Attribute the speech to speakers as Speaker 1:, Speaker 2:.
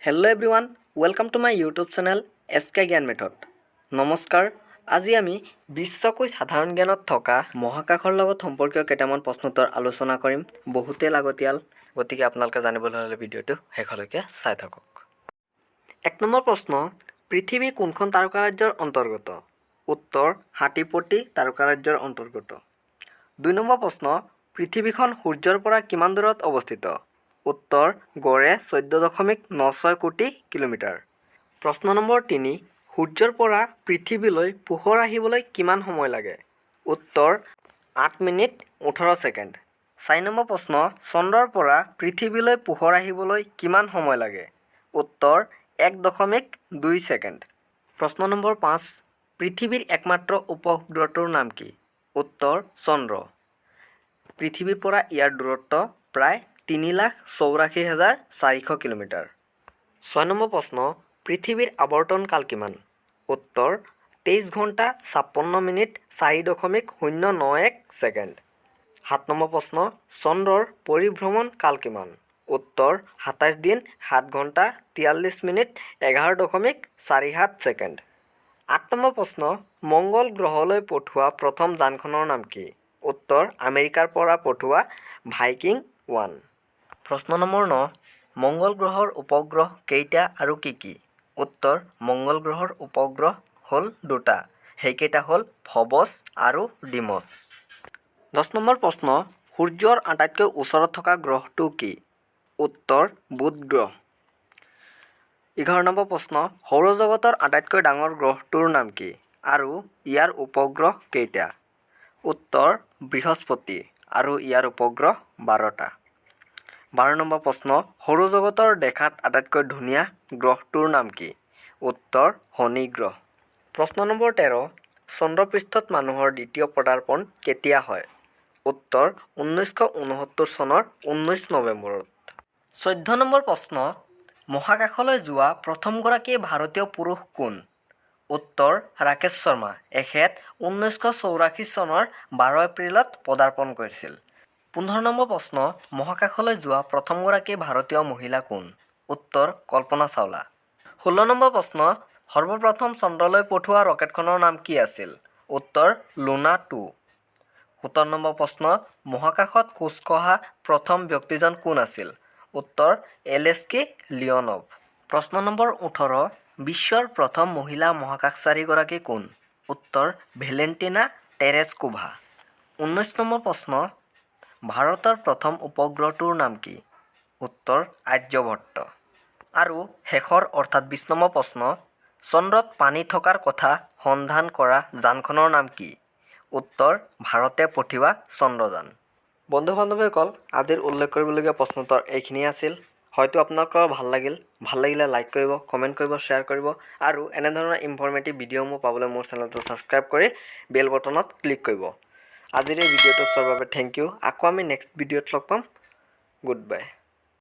Speaker 1: Hello everyone, welcome to my YouTube channel SK জ্ঞান method. নমস্কাৰ। আজি আমি বিশ্বকোষ সাধাৰণ জ্ঞানত থকা মহাকাশৰ লগত সম্পৰ্কীয় কেইটামান প্ৰশ্নোত্তৰ আলোচনা কৰিম। বহুতেই লাগতিয়াল, গতিকে আপোনালোকে জানিবলৈ হ'লে ভিডিঅ'টো শেষলৈকে চাই থাকক। 1 নম্বৰ প্ৰশ্ন, পৃথিৱী কোনখন তাৰকাৰাজ্যৰ অন্তৰ্গত? উত্তৰ, হাতীপটি তাৰকাৰাজ্যৰ অন্তৰ্গত। 2 নম্বৰ প্ৰশ্ন, পৃথিৱীখন সূৰ্যৰ পৰা কিমান দূৰত অৱস্থিত? উত্তৰ, গড়ে 14.96 কোটি কিলোমিটাৰ। প্ৰশ্ন নম্বৰ 3, সূৰ্যৰ পৰা পৃথিৱীলৈ পোহৰ আহিবলৈ কিমান সময় লাগে? উত্তৰ, 8 মিনিট 18 ছেকেণ্ড। 4 নম্বৰ প্ৰশ্ন, চন্দ্ৰৰ পৰা পৃথিৱীলৈ পোহৰ আহিবলৈ কিমান সময় লাগে? উত্তৰ, 1.2 ছেকেণ্ড। প্ৰশ্ন নম্বৰ 5, পৃথিৱীৰ একমাত্ৰ উপগ্ৰহটোৰ নাম কি? উত্তৰ, চন্দ্ৰ। পৃথিৱীৰ পৰা ইয়াৰ দূৰত্ব প্ৰায় 3,84,400 কিলোমিটাৰ। 6 নম্বৰ প্ৰশ্ন, পৃথিৱীৰ আৱৰ্তন কাল কিমান? উত্তৰ, 23 ঘণ্টা 56 মিনিট 4.091 ছেকেণ্ড। 7 নম্বৰ প্ৰশ্ন, চন্দ্ৰৰ পৰিভ্ৰমণ কাল কিমান? উত্তৰ, 27 দিন 7 ঘণ্টা 43 মিনিট 11.47 ছেকেণ্ড। 8 নম্বৰ প্ৰশ্ন, মংগল গ্ৰহলৈ পঠোৱা প্ৰথম যানখনৰ নাম কি? উত্তৰ, আমেৰিকাৰ পৰা পঠোৱা ভাইকিং 1। প্ৰশ্ন নম্বৰ 9, মংগল গ্ৰহৰ উপগ্ৰহ কেইটা আৰু কি কি? উত্তৰ, মংগল গ্ৰহৰ উপগ্ৰহ হ'ল দুটা। সেইকেইটা হ'ল ফবছ আৰু ডিমছ। 10 নম্বৰ প্ৰশ্ন, সূৰ্যৰ আটাইতকৈ ওচৰত থকা গ্ৰহটো কি? উত্তৰ, বুধ গ্ৰহ। 11 নম্বৰ প্ৰশ্ন, সৌৰজগতৰ আটাইতকৈ ডাঙৰ গ্ৰহটোৰ নাম কি আৰু ইয়াৰ উপগ্ৰহ কেইটা? উত্তৰ, বৃহস্পতি আৰু ইয়াৰ উপগ্ৰহ 12টা। 12 নম্বৰ প্ৰশ্ন, সৌৰজগতৰ দেখাত আটাইতকৈ ধুনীয়া গ্ৰহটোৰ নাম কি? উত্তৰ, শনি গ্ৰহ। প্ৰশ্ন নম্বৰ 13, চন্দ্ৰপৃষ্ঠত মানুহৰ দ্বিতীয় পদাৰ্পণ কেতিয়া হয়? উত্তৰ, 1969 চনৰ 19 নৱেম্বৰত। 14 নম্বৰ প্ৰশ্ন, মহাকাশলৈ যোৱা প্ৰথমগৰাকী ভাৰতীয় পুৰুষ কোন? উত্তৰ, ৰাকেশ শৰ্মা। এখেত 1984 চনৰ 12 এপ্ৰিলত পদাৰ্পণ কৰিছিল। 15 নম্বৰ প্ৰশ্ন, মহাকাশলৈ যোৱা প্ৰথমগৰাকী ভাৰতীয় মহিলা কোন? উত্তৰ, কল্পনা চাওলা। 16 নম্বৰ প্ৰশ্ন, সৰ্বপ্ৰথম চন্দ্ৰলৈ পঠোৱা ৰকেটখনৰ নাম কি আছিল? উত্তৰ, লুনা 2। 17 নম্বৰ প্ৰশ্ন, মহাকাশত খোজ কঢ়া প্ৰথম ব্যক্তিজন কোন আছিল? উত্তৰ, এলেক্সি লিঅ'নভ। প্ৰশ্ন নম্বৰ 18, বিশ্বৰ প্ৰথম মহিলা মহাকাশচাৰীগৰাকী কোন? উত্তৰ, ভেলেণ্টিনা টেৰেস্কোভা। 19 নম্বৰ প্ৰশ্ন, ভাৰতৰ প্ৰথম উপগ্ৰহটোৰ নাম কি? উত্তৰ, আৰ্যভট্ট। আৰু শেষৰ অৰ্থাৎ 20 নম্বৰ প্ৰশ্ন, চন্দ্ৰত পানী থকাৰ কথা সন্ধান কৰা যানখনৰ নাম কি? উত্তৰ, ভাৰতে পঠিওৱা চন্দ্ৰযান। বন্ধু বান্ধৱীসকল, আজিৰ উল্লেখ কৰিবলগীয়া প্ৰশ্নোত্তৰ এইখিনিয়ে আছিল। হয়তো আপোনালোকৰ ভাল লাগিল। ভাল লাগিলে লাইক কৰিব, কমেণ্ট কৰিব, শ্বেয়াৰ কৰিব আৰু এনেধৰণৰ ইনফৰ্মেটিভ ভিডিঅ'সমূহ পাবলৈ মোৰ চেনেলটো ছাবস্ক্ৰাইব কৰি বেল বটনত ক্লিক কৰিব। আজিৰ এই ভিডিঅ'টো চোৱাৰ বাবে thank U. আকৌ আমি নেক্সট ভিডিঅ'ত লগ পাম। Good bye.